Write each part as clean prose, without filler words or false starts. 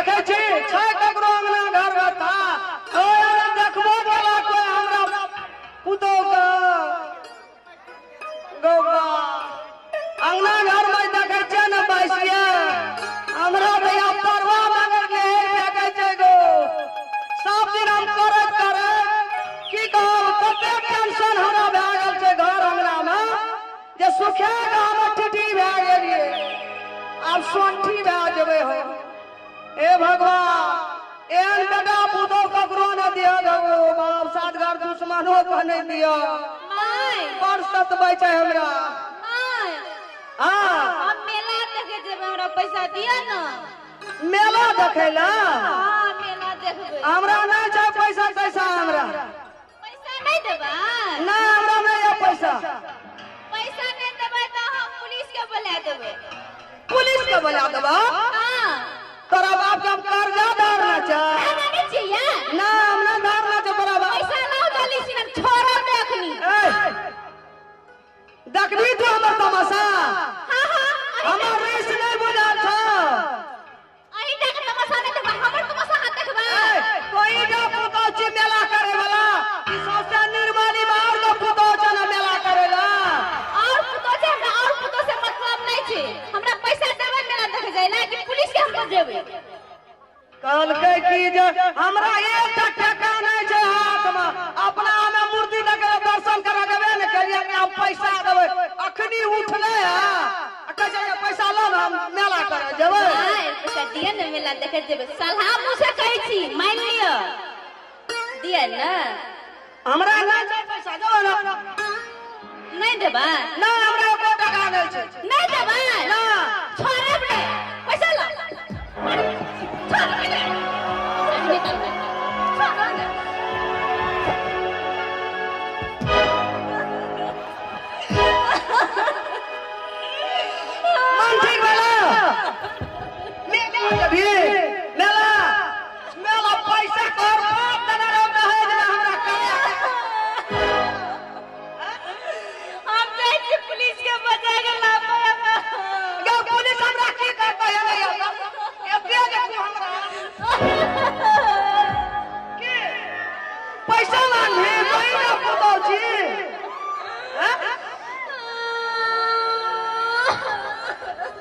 देखै छी छै ककरो अंगना घर बता ओए देखबो केला कोई हमरा पुतोह के गौवा अंगना घर में देखै छै ने बैसिया हमरा भैया परवा मगर के फेकै छै गो। सब दिन हम करैत करैत की कहब कते टेंशन हमरा भए गेल छै घर अंगना में जे सुखा के हम ठिठी भए गेलियै आब सोंठी भए जेबै हम। हे भगवान एहन बेटा पुतोह ककरो न दिअ गो बाप सात घर दुश्मनो के नहि दिअ। बड़ सतबै छै हमरा। हाँ हम मेला देखे जेबै हमरा पैसा दिअ न। मेला देखै ला? हाँ मेला देखबै। हमरा नहि छै पैसा तैसा हमरा। पैसा नहि देबै? नहि हमरा नहि यऽ पैसा। पैसा नहि देबै तऽ हम पुलिस के बोला देबै। पुलिस के बोला देबै? हाँ। तोरा बाप के हम कर्जा धरना छै। ना नहि छियै? ना हमरा धरना छै तोरा बाप। पैसा लाउ जल्दी से हम छोड़ब नहि अखनी। देखबी तू हमर तमाशा? हाँ हाँ। हमर रिस नहि बुझल छौ। अहीं टा के तमाशा नहि देखबै हमर तमाशा अहाँ देखबै। तोही जो पुतोह छी मेला करे वाला ई सौंसे निर्मली में और जो पुतोह छै ने मेला करे ला। और पुतोह छै हमरा और पुतोह से मतलब नहि छै। हमरा पैसा देबै मेला देखे जाय ला कि पुलिस के हम बजेबै। कहलकै कि जे हमरा एकटा टका नहि छै हाथ में अपना हमे मूर्ति देखे दर्शन करा देबै ने केलियै कि हम पैसा देबै। अखनी उठलै हँ कहै छै पैसा लऽ ने हम मेला करे जेबै। पैसा दिअ ने मेला देखे जेबै। सलाह मुँह से कहै छी मानि लिअ दिअ ने। हमरा नहि छै पैसा देबै ने। नहि देबै? नहि हमरा एको टका नहि छै। नहि देबै? ना। छोड़ब नहि पैसा लऽ। छोड़ब नहि। छोड़ब नहि। मन ठीक भेलै? मेला जेबही? मेला मेला पैसा तोहर बाप देने रहौ दहेज मे हमरा करा। हम जाइ छी पुलिस के बजा के लाबै हमरा। गौ पुलिस हमरा की करतै हे नहि एते जे तू हमरा की पैसा मांगबी तोही ने पुतोह छी।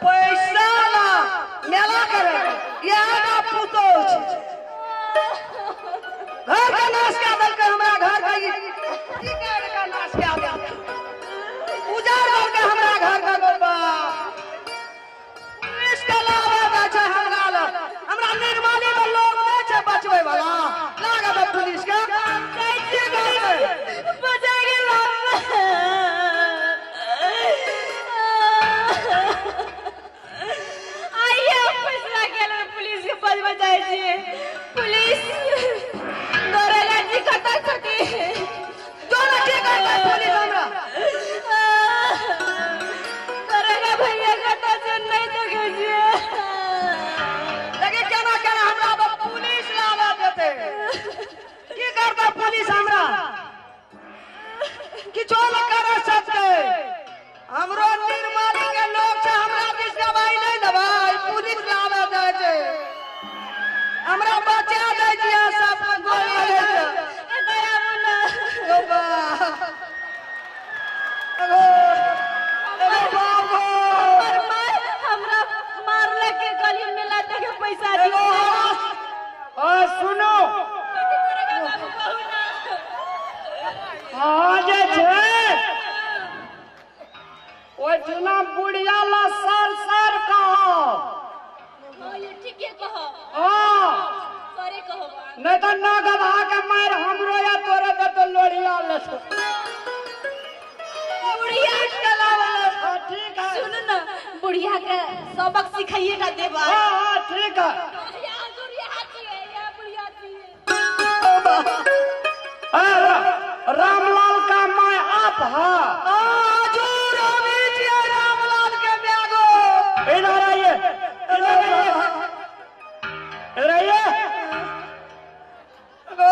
पैसा ला मेला करे इएह टा पुतोह छी। घर के नाश कए देलकै हमरा घर के ई घर के नाश कए देलकै उजाड़ देलकै हमरा घर के गो बाप। पुलिस के लाबै दै छै हमरा लग। हमरा निर्मली में लोग नहि छै बचबै वाला। लागब पुलिस के की करतै? बजा के लाबै। आइए हम फैसला केलहुँ पुलिस के बजबै जाइ छियै। पुलिस दरोगा जी कतऽ छथिन? जो ने की करतै पुलिस हमरा? दरोगा भैया कतऽ छै नहि देखै छियै। देखी केना केना हमरा अब पुलिस लाबऽ देतै। की करतै पुलिस हमरा? किछो नहि करै सकतै। हमरो निर्मली के लोग छै हमरा दिस गवाही नहि देबै। पुलिस लाबऽ दै छै हमरा बचा दै छियै सब गोली दै छै। एतऽ आबू ने। गौ बाप। एगो एगो बाप गो। हमर माय हमरा मारलक के कहलियै मेला देखे पैसा एगो दियौ। ओ सुनो अहाँ जे छै ओहिठिना बुढ़िया ला सर सर कहब। ठीके कहब। हाँ सरे कहब। नहीं तो ना गधा के मार हमरो या तोरे देतो लोढ़िया लेतो। बुढ़िया के लाबऽ हाँ ठीक है। सुन न बुढ़िया के सबक सिखाइए टा देबै। हाँ हाँ ठीक है। बुढ़िया बुढ़िया छियै या बुढ़िया छियै। रामलाल का my आप है। हजूर अभी छियै रामलाल के माय गो। इधर आइए इधर आइए इधर आइए। गो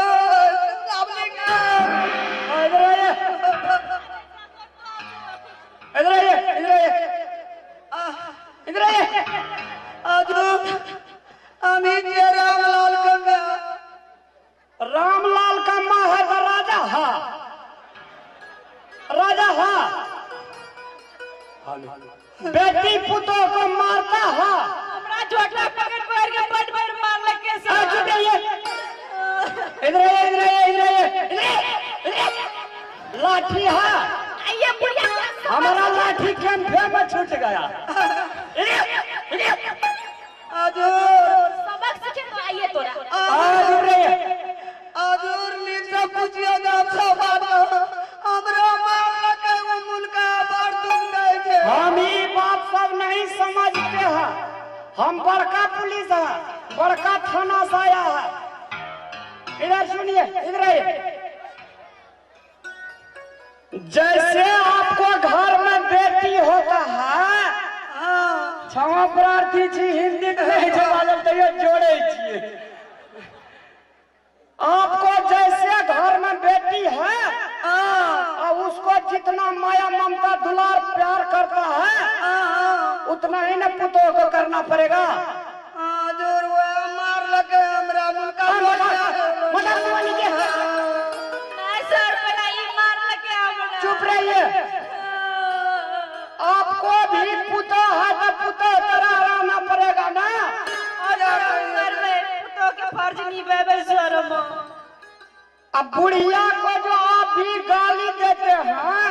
सामने के इधर आइए इधर आइए इधर आइए इधर आइए। हजूर আমি যে बेटी पुतोह को मारता है। हमरा झोटला पकड़ पकड़ के बड़ बड़ मारलक के सर। चुप रहिए, इधर आइए, इधर आइए, इधर आइए, इधर। लाठी है, ये बुढ़िया हमारा लाठी कैंपे में छूट गया। सबक सीखे तो आइए तोरा। आजूर नीचा पूछियो जाब सब बात हमरा मारलक ओ मुलका बड़ दुख दै छै। हम ई बात सब नहीं समझते हैं। हम बड़का पुलिस है, बड़का थाना से आया है। इधर सुनिए, इधर आइए। जैसे आपको घर में बेटी होता है, क्षमा प्रार्थी छी, हिंदी नहीं जवाब तैयो जोड़े छिए। आपको जैसे घर में बेटी है और उसको जितना माया ममता दुलार प्यार करता है उतना ही न पुतोह को करना पड़ेगा। मार लगे हमरा मुलका। चुप रहिए। आपको भी पुतोह है तो पुतोह तरह रहना पड़ेगा ना। पुतोह के फर्ज निभावे सर। अब बुढ़िया को जो आप भी गाली देते हैं,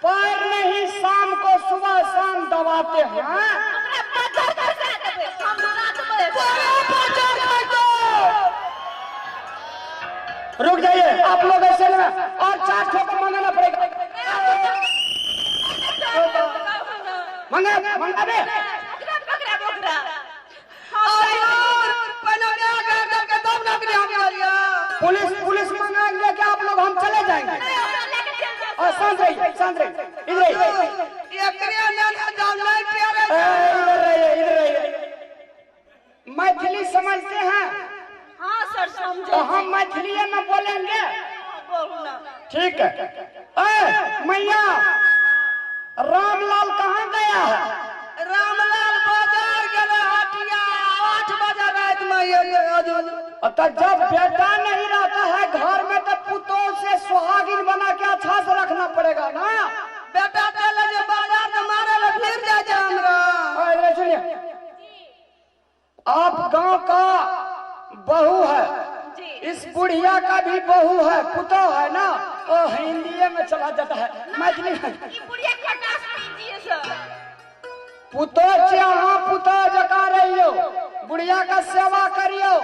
पैर नहीं शाम को सुबह शाम दबाते हैं। रुक जाइए आप लोग, ऐसे में और 4 ठो को मंगाना पड़ेगा। मंगा मंगाबे। पुलिस पुलिस मंगाएंगे क्या आप लोग? हम चले जाएंगे। और शांत रहिए, शांत रहिए, इधर रहिए, इधर रहिए, इधर रहिए। मैथिली समझते हैं? हाँ सर समझे। तो हम मैथिली में बोलेंगे, ठीक है। ए मैया, रामलाल कहाँ गया है? रामलाल बाजार गया हटिया 8 बजे रात में। तो जब बेटा नहीं रहता है घर में तो पुतोह से सुहागिन बना के अच्छा से रखना पड़ेगा ना। बेटा चले जे बाजार तो मारे ला फिर जाए जे हमरा। सुनिए, आप गांव का बहू है, इस बुढ़िया का भी बहू है, पुतोह है ना। ओ हिंदी में चला जाता है, मैथिली में। पुतोह अहाँ पुतोह जका रहियो, बुढ़िया का सेवा करियो।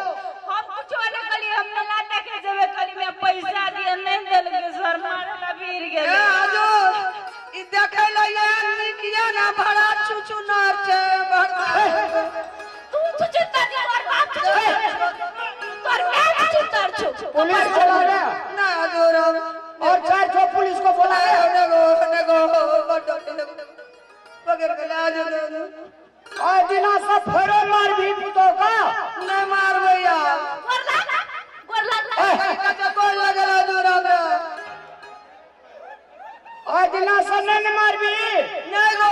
हम कुछ नहीं कली, हम मेला देखे जेबे कली में पैसा दिए नहीं देलके सर, मारे ला भीड़ गेल। ए हजूर ई देखे ला ये निकिया ना बड़ा छुछुनार छै बड़ा। तू छुछुनार छै, तोर बाप छुछुनार, तोर my छुछुनार छौ। पुलिस चला गया ना हजूर, और 4 ठो पुलिस को बुलाया। नेगो नेगो पकड़ के ला जो और दिना सब फेरो मार भी पुतोह का नहीं मार भैया। गोर लाग, गोर लाग, गोर लगल हजूर हमरा। और दिना सब नहीं मार भी नहीं गो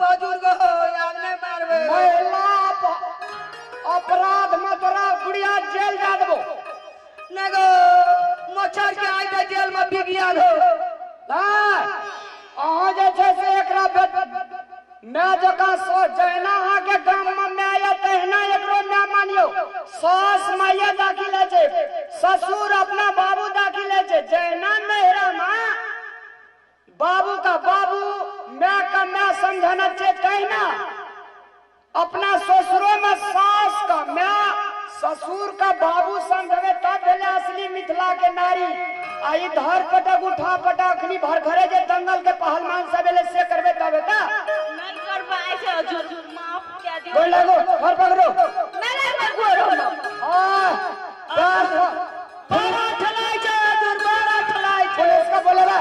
हजूर गो यार नहीं मारबे। महिला अपराध में तोरा गुड़िया जेल जा देबो। नहीं गो मच्छर के आइ के जेल में बिगिया हो। अहाँ जे छै से एकरा my जकाँ जहिना अहाँके गाम में my यऽ तहिना एकरो my मानियौ। सास माइये दाखिल होइ छै, ससुर अपना बाबू दाखिल होइ छै। जहिना नैहरा में बाबू का बाबू, my का my समझाना छै, तहिना अपना ससुरो में सास का my, ससुर का बाबू समझबे तब भेलै असली मिथिला के नारी। आ ई धर पटक उठा पटक अखनी भर घरे जे दंगल के पहलवान सब एलै से करबे तब हेतै। नहीं करबा ऐसे हजूर, माफ कए दियौ। गोर लागो, घर पकड़ो। नहीं नहीं गोर हम। हां बड़ा ठलाई छै हजूर, बड़ा ठलाई छै। पुलिस का बोलेला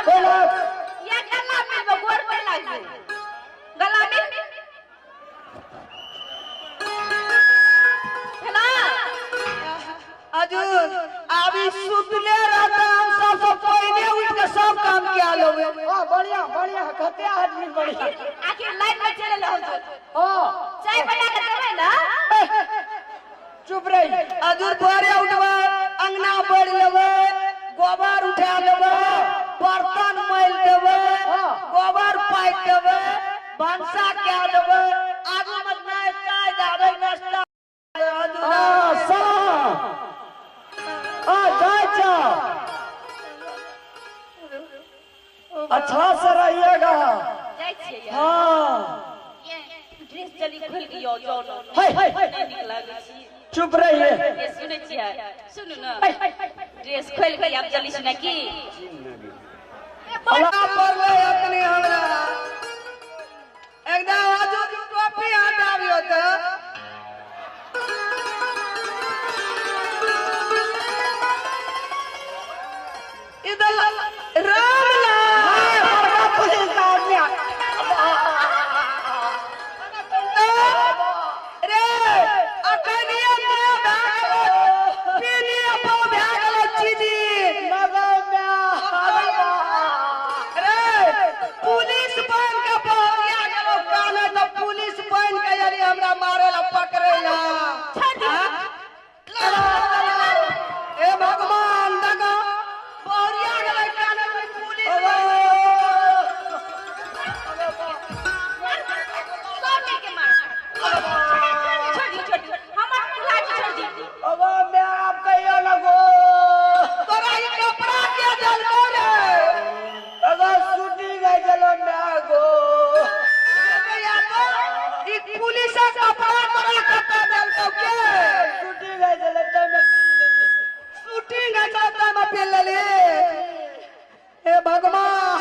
बोला या गला में गोर पे लागी, गला में हजूर। अभी सुतले रहता हम सब सब पहले उठ के सब काम किया लोगे। हां बढ़िया बढ़िया, कते आदमी बढ़िया। आखिर लाइन में चले लो हजूर। हां चाय बना के देबै ना। चुप रही हजूर। भोरे उठबै, अंगना बढ़ लेबै, गोबर उठा लेबै, बर्तन मैल देबै, गोबर पाइप देबै। भनसा क्या देबै आगू में नै चाय दे नाश्ता आ सा आ जाय चा अच्छा से रहिएगा। जाइ छियै। हाँ ड्रेस जल्दी खोल के यौ जाउ न। है है नहि नीक लागै छी। चुप रहिए। ये सुनै छियै सुनू न ड्रेस खोल के आब जल्दी सुना की बड़ा पड़लै अपने हमरा एकदम आजू टोपी हटाबियो त इधर राम लाल बड़का पुलिस आदमी रे अखनिए मैं भए गेलो पीनिए पौ भए गेलो चीनी रे पुलिस बन के पहुँचा गेलो काने त पुलिस बन के यानी हमरा मारे ला पकड़े ला। ए भगवान देखो पहुँचा गेलै काने में पुलिस सब मिलके मार। छोड़ दी छोड़ दी हमर लाठी छोड़ दी। अब मैं आप कहियो लगो तोरा ई कपड़ा के देलको रे अगर छुट्टी गई चलो मैं गो ई पुलिस कपड़ा तोरा कता देलको के छुट्टी गई चलो तब शूटिंग है त में पेल लेली। हे भगवान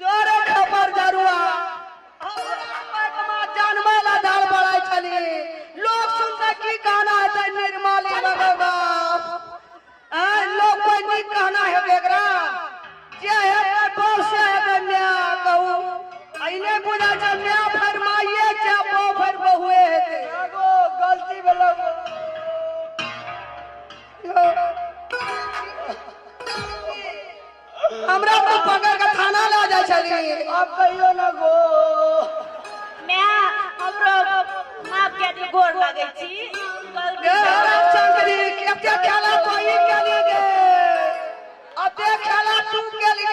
जोरे खबर जरुआ जानमला धार बढ़ाई छली लोग सुनता की कहना है निर्मली भगवान लोग कोई नीक कहना है एकरा जे है बौ से है म्या कहू अइने बुझा छै म्या फरमाइए छै बौ फर बहुए हेतै गो गलती भेलो। हमरा तो पकड़ के थाना ला जाइ छली। आप कहियो न गो मैं हमरो माफ के दी गोर लागै छी। गे शंकरी एते खेला तो ई केली गे एते खेला तू केली।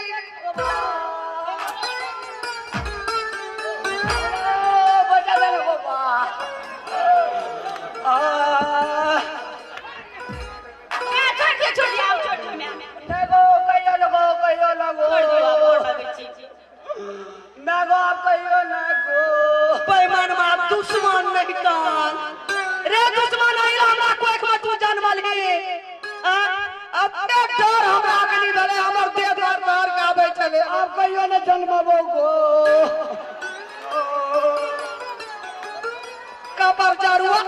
बचा ले बाबा आ मैं छोड़ दी छोड़ दी आउ छोड़ दी मैं गो कहियो न गो कहियो न गो छोड़ दी गोर लागै छी मैं गो आप कहियो न गो बेईमान मार दुश्मन नहीं कान रे दुश्मन आइल हमरा कोख में तू जनमलही अते डर हमरा अगली भेलै हमर देह द्वार बाहर के आबै छलै। आप कहियो न जन्मबो गो कपर जरुआ।